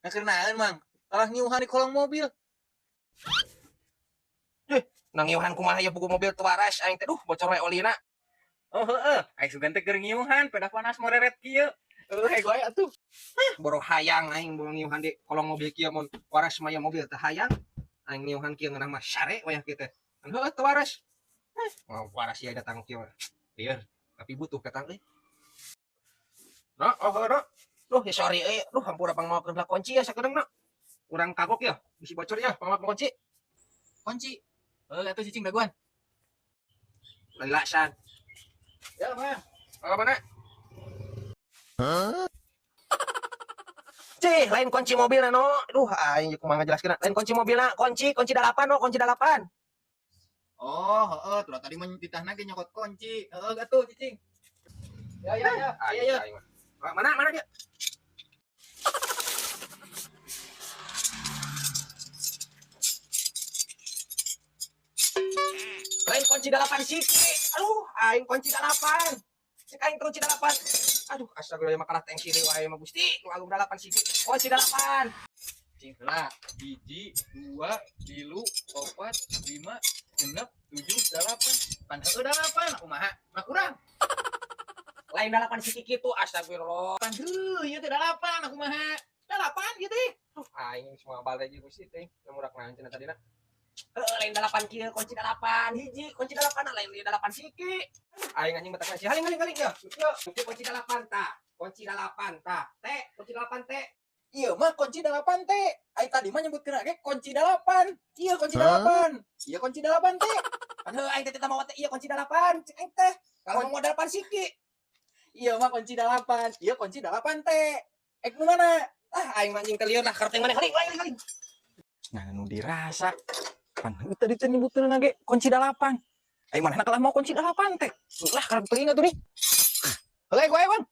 Nah, kenaeun, Mang. Kalah ngiuhan di kolong mobil. Nang ngiuhan kumaha ya, buku mobil teu waras aing teh, duh, bocor we olina. Oh, heeh. Aing sugan teh keur ngiuhan, pedah panas moreret kieu. Heuh, gue atuh. Boro hayang aing boro ngiuhan di kolong mobil kieu, mun waras mah ya mobil teh hayang. Aing ngiuhan kieu ngeunah mah sare wayah kieu teh. Kan heueuh teu waras. Oh, waras ya datang kieu. Lieur, tapi butuh ketang euy. No, oh heuh, no. Duh, ya sorry euy. Duh, hampura pangmawakeun heula kunci ya sakedeung, no. Urang kagok ya, bisi bocor ya, pangmawakeun kunci. Kunci. Heuh, atuh cicing daguan. Lelasan. Ya, Mang. Oh, mana? Cih, lain kunci mobil, no. Duh, aing jeung kumaha ngajelaskeun. Lain kunci mobilna, kunci, kunci dalapan, no, kunci dalapan. Oh, heeh, tuh tadi mah titahna ge nyokot kunci. Heeh, atuh cicing. Ya, ya, ya. Iya, ya. Mana, mana dia? Lain kunci dalapan siki. Aduh, aing kunci dalapan. Cek aing kunci dalapan. Aduh, astagfirullah, makalah tengsi deui wae mah Gusti. Nu agung dalapan siki. Kunci dalapan. Cing heula. 1, 2, 3, 4, 5, 6, 7, 8. Pan heueuh dalapan, kumaha? Mah kurang. Lain dalapan siki kitu, astagfirullah. Pan heueuh ieu teh dalapan, kumaha? Dalapan ieu teh. Aduh, aing semua balik jeung Gusti teh. Lamun rak naon cenah tadina. Heeh, lain dalapan kieu, kunci dalapan. Hiji, kunci dalapan, lain ieu dalapan siki. Aing anjing batak nasi. Haling haling haling ya. Yo, kunci dalapan tah. Kunci dalapan tah. T, kunci dalapan T. Ieu mah kunci dalapan T. Ai tadi mah nyebutkeun ge kunci dalapan. Ieu kunci dalapan. Ieu kunci dalapan T. Pan heuh aing teh teu mawa teh ieu kunci dalapan. Cek aing teh. Kalau mau dalapan siki. Ieu mah kunci dalapan. Ieu kunci dalapan T. Ek nu mana? Ah, aing mah anjing teh lieur lah karep yang mana, haling haling haling. Nah, nu dirasa. Pan heuh tadi teh nyebutkeun ge kunci dalapan. Ai manehna kalah mau kunci dalapan teh. Lah karep teuing atuh nih. Heuh, gue Bang.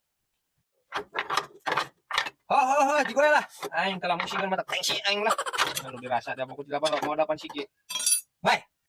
Ho ho ho, jigoy lah. Aing kalau musingkeun mata tengsi aing lah. Anu dirasa da kunci dalapan mau dalapan siki. Baik.